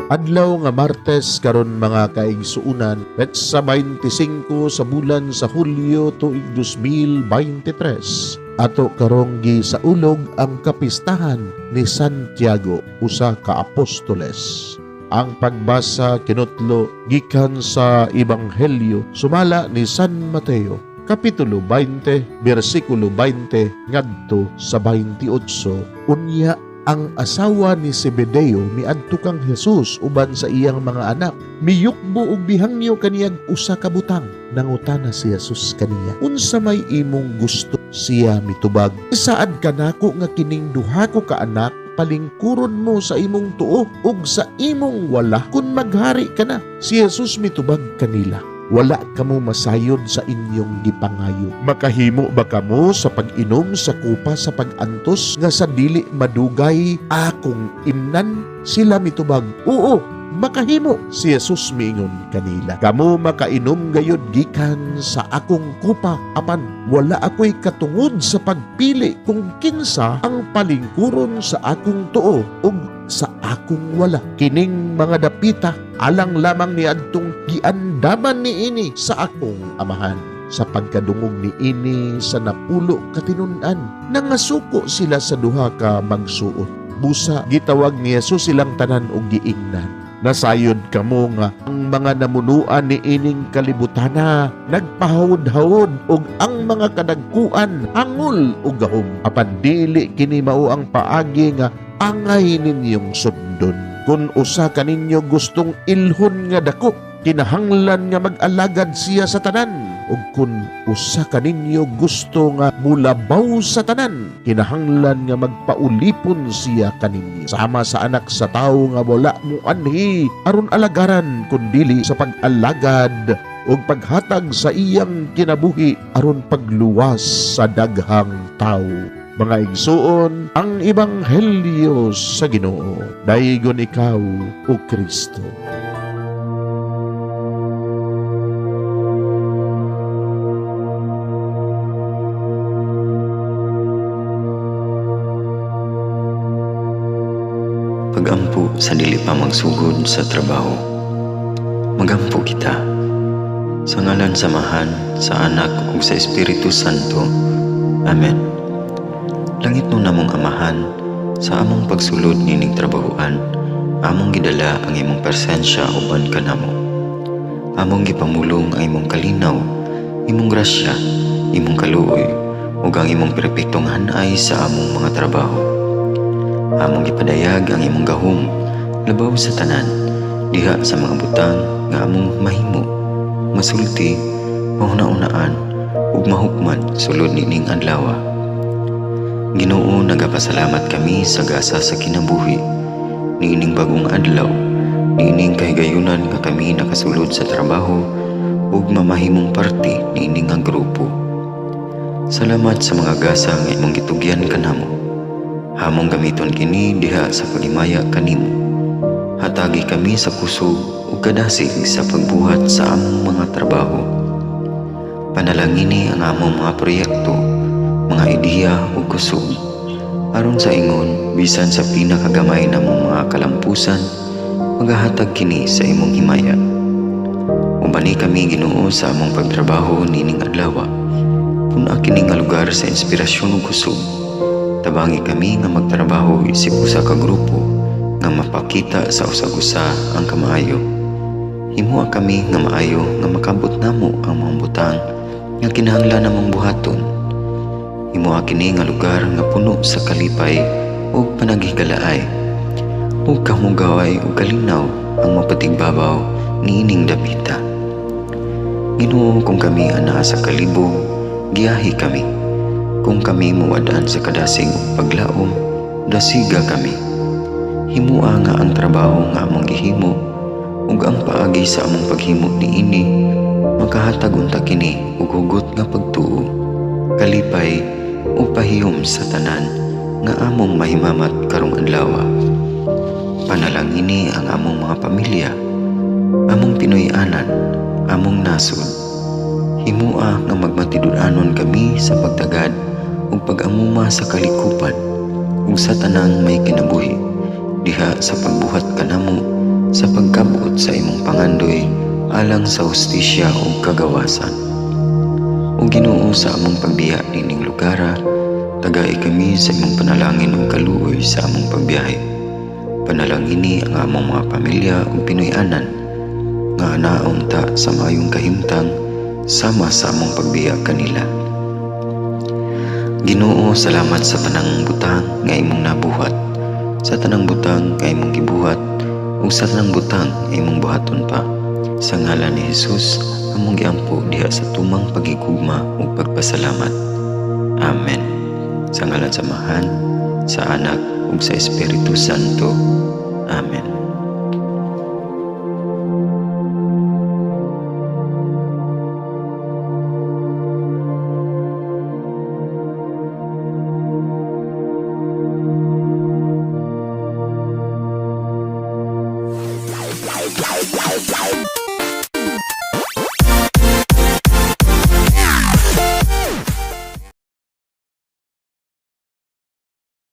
Adlaw nga Martes karon, mga kaigsuunan, petsa 25 sa bulan sa Hulyo, tuig 2023. Ato karong gisaulog ang kapistahan ni Santiago, usa ka apostoles. Ang pagbasa kinutlo gikan sa Ebanghelyo sumala ni San Mateo, Kapitulo 20, bersikulo 20 ngadto sa 28. Unya ang asawa ni Zebedeo miadto kang Jesus uban sa iyang mga anak. Miyukbo ug bihangyo kaniyag usa ka butang. Nangutana si Jesus kaniya, "Unsa may imong gusto?" Siya mitubag, "Isaad kanako nga kining duha ko ka anak palingkuron mo sa imong tuo ug sa imong wala kun maghari ka na." Si Jesus mitubag kanila, "Wala kamo masayod sa inyong gipangayo. Makahimo ba kamo sa pag-inom sa kupa sa pag-antos nga sa dili madugay akong imnan?" Sila mitubag, "Oo, makahimo." Si Jesus miingon kanila, "Kamo makainom gayud gikan sa akong kupa, apan wala ako'y katungod sa pagpili kung kinsa ang palingkuron sa akong tuo ug sa akong wala. Kining mga dapita alang lamang ni adtong giandaman niini sa akong Amahan." Sa pagkadungog ni ini sa 10 ka tinun-an, nangasuko sila sa duha ka magsuon. Busa gitawag ni Jesus silang tanan og giingnan, "Nasayod kamo nga ang mga namunuan ni ining kalibutana nagpahawod-hawod ug ang mga kadagkuan hangol og gahom. Apan dili kini mao ang paagi nga angay ninyong sundon. Kung usa kaninyo gustong ilhon nga dako, kinahanglan nga mag-alagad siya sa tanan. Ug kun usa kaninyo gusto nga mulabaw sa tanan, kinahanglan nga magpaulipon siya kaninyo. Sama sa Anak sa Tawo nga wala muanhi aron alagaran kundili sa pag-alagad ug paghatag sa iyang kinabuhi aron pagluwas sa daghang tawo." Mga igsuon, ang ebanghelyo sa Ginoo. Daygon ikaw, o Kristo. Pagampo sa dili pa magsugod sa trabaho. Magampo kita. Sa ngalan sa Amahan, sa Anak ug sa Espiritu Santo. Amen. Langit no namong Amahan, sa among pagsulod nining trabahoan, among gidala ang imong presensya uban kanamo. Among gipamulong ang imong kalinaw, imong grasya, imong kaluoy, ug ang imong perpektong hanay sa among mga trabaho. Among gipadayag ang imong gahom labaw sa tanan diha sa mga butang nga among mahimo, masulti, mahuna-unaan ug mahukman sulod nining adlaw. Ginoo, nagapasalamat kami sa gasa sa kinabuhi niining bagong adlaw, niining kahigayunan nga kami nakasulod sa trabaho ug mamahimong parte niini nga grupo. Salamat sa mga gasa nga imong gitugyan kanamo. Hamong gamiton kini diha sa paghimaya kanimo. Hatagi kami sa kusog ug kadasig sa pagbuhat sa among mga trabaho. Panalangini ang among mga proyekto, mga ideya ug kusog. Aron sa ingon, bisan sa pinakagamay namong mga kalampusan, magahatag kini sa imong himaya. Ubani kami, Ginoo, sa among pagtrabaho nining adlaw. Pun-a kini nga lugar sa inspirasyon ug kusog. Tabangi kami nga magtrabaho isip usa ka grupo nga mapakita sa usag-usa ang kamaayo. Himoa kami nga maayo nga makabot namo ang mga butang nga kinahanglan namong buhaton. Himoa kini nga lugar nga puno sa kalipay ug panaghigalaay, ug kamugaway ug kalinaw ang mapatigbabaw niining dapita. Ginoo, kung kami anaa sa kalibog, giyahi kami. Kung kami muwad-an sa kadasig ug paglaom, dasiga kami. Himoa nga ang trabaho nga among gihimo ug ang paagi sa among paghimo niini makahatag unta kini og hugot nga pagtuo, kalipay ug pahiyom sa tanan nga among mahimamat karong adlaw. Panalangini ang among mga pamilya, among Pinoy-anan, among nasod. Himoa nga magmatinud-anon kami sa pagtagad ug pag-amuma sa kalikupan ug sa tanang may kinabuhi diha sa pagbuhat kanamo sa pagkabot sa imong pangandoy alang sa hustisya ug kagawasan. O Ginoo, sa among pagbiya nining lugara, tagai kami sa imong panalangin ug kaluoy sa among pagbiyahe. Panalangini ang among mga pamilya ug Pinoy-anan nga anaon ta sa maayong kahimtang sama sa among pagbiya kanila. Ginoo, salamat sa tanang butang nga imong nabuhat, sa tanang butang nga imong gibuhat, ug sa tanang butang nga imong buhaton pa. Sa ngalan ni Jesus, among giampo diha sa tumang pagigugma ug pagpasalamat. Amen. Sa ngalan sa Amahan, sa Anak ug sa Espiritu Santo. Amen.